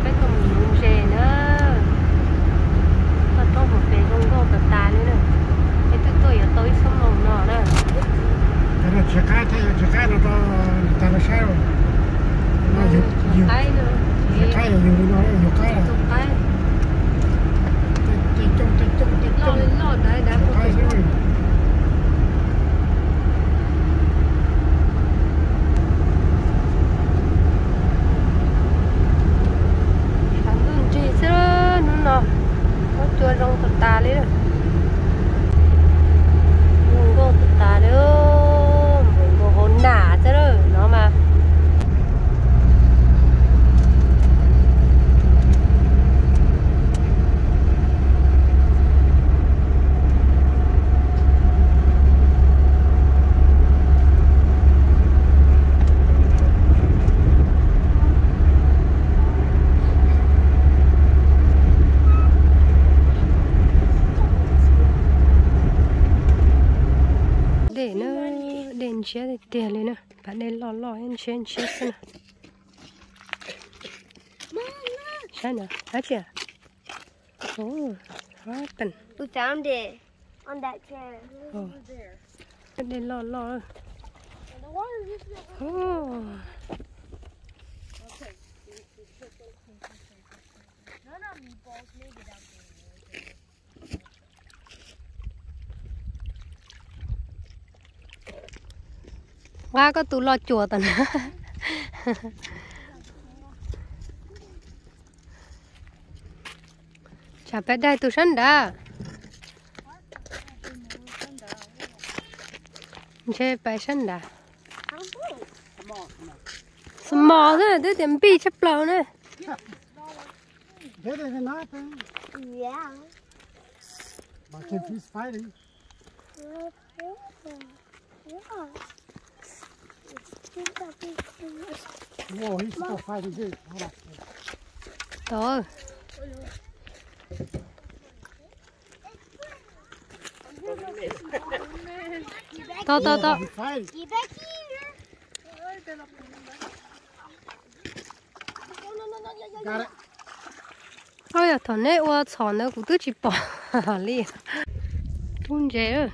Peb tuaj mus nuv ntses na. Toj roob hauv pes zoo nkauj tas tas li na. Peb twb tuaj yuav tau ib xuab moos no na. Cov no tsis qab thiab, yog tsis qab no rau niam tais lawv saib los. Tsis qab, yog yus li no yus qab. Tej coob tej coob tej coob. Tshav ntuj nrig xwb, hnub no huab cua zoo tas tas li. Zoo nkauj tas tas li, npum nkaus hauv nam xwb no mas. Dej na, dej ntshiab tiag tiag li na, pas dej loj loj ntshiab ntshiab xwb na. Saib na, dab tsi? Oh, hot. We found it on that chair. Dej loj loj. Oh. Nqa koj tus lo cuam tom na. Tsam peb daig tus sab nrad. Ntshe peb sab nrad. Small xwb, twb tias big tshaj plaws na. Bigger than nothing. Yeah. But can fish fighting? Yeah. Whoa, he's still fighting good. Hold on. Tau. Tau, tau, tau. He's fighting. Got it. Oj, yog thaum neb ua txhom ntawd kuv twb tsis pom li. Tub ntses.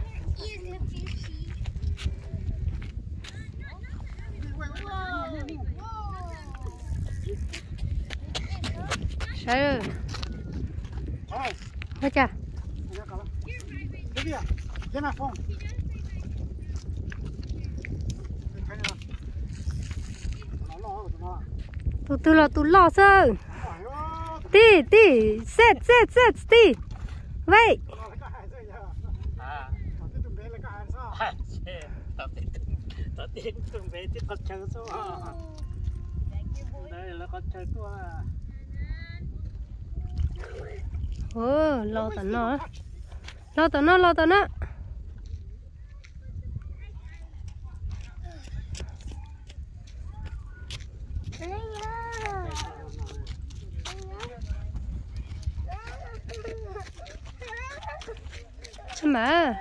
Saib. Ua cas? Tus twg los tus loj xwb. Tij, tij, set, set, set, tij. Wait. Los tom no. Los tom no, los tom no. Mas.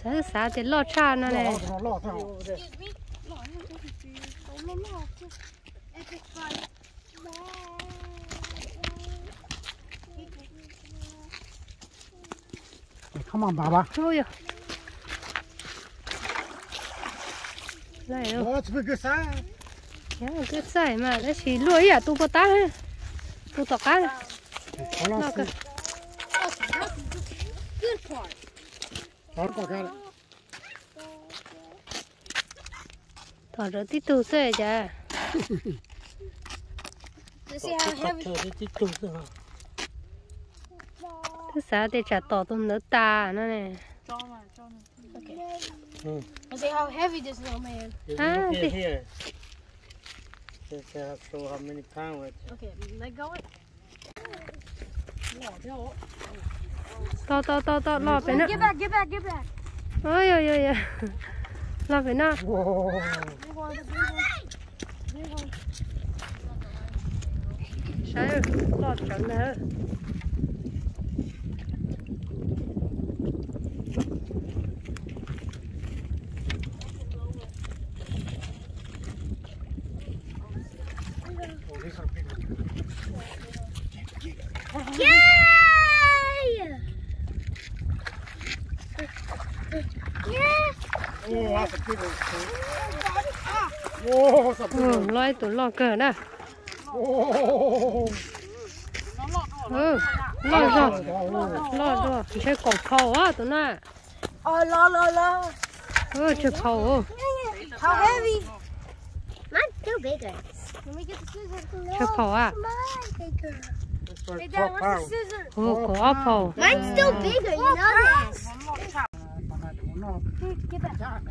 Xav xav tias loj tshaj no ne. Come on, Baba. Ui, laj. Good size. Good size mas, tab sis luaj ib yam tus puag ta, tus tom qab. Loj kawg. Tom rau tib tug xwb cas. Twb xav tias tsam tom tus ntawd tas no ne. Tau, tau, tau, tau, los pem no. Yog, yog, yog. Los pem no. Saib, loj tsawv ntag. Yeah! Yeah! Oh, that's a big one. Oh, that's a big one. Loj ib tug loj kawg na. Oh. Loj zog, loj zog, ntshe kaum phau tus na. Oh, la, la, la. Tsawg phau. How heavy? Mine's still bigger. Can we get the scissors? Tsawg phau a? Mine's bigger. Hey, Dad, where's the scissors? Kaum ob phau. Mine's still bigger, you know that. Get back.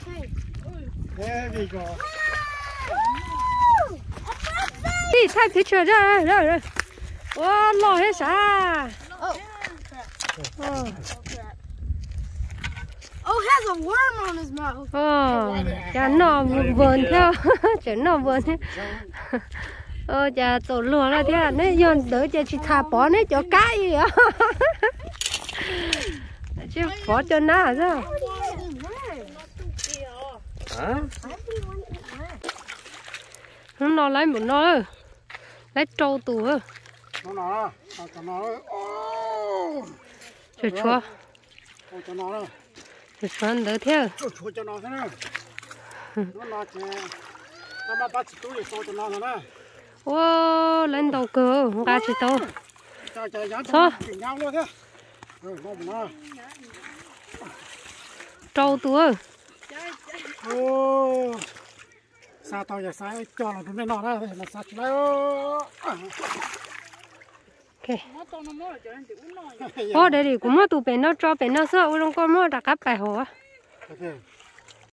Hey. There we go. Woo! Tij thaij picture ra. Ua loj thiab sav. Oh, has a worm on his mouth. Cas noj npua thiab, tseem noj npua thiab. Cas txaus luag lawm thiab, neb yog ntawd ces tsis tham pov neb cov kab li os. Tsis pov cov nab xwb. Hnub no laib npaum no, laib rau tus. Tshuav, tshuav ntawd thiab. Ua, laib ntau kawg nqa tsis tau. Txhob. Rau tus. Xa tau yog xa coj los rau nej noj na, xa tsis laib. Ua, daddy, kuv muab tus pem no tso pem no xwb, ua zoo koj muab rov qab pais hauv.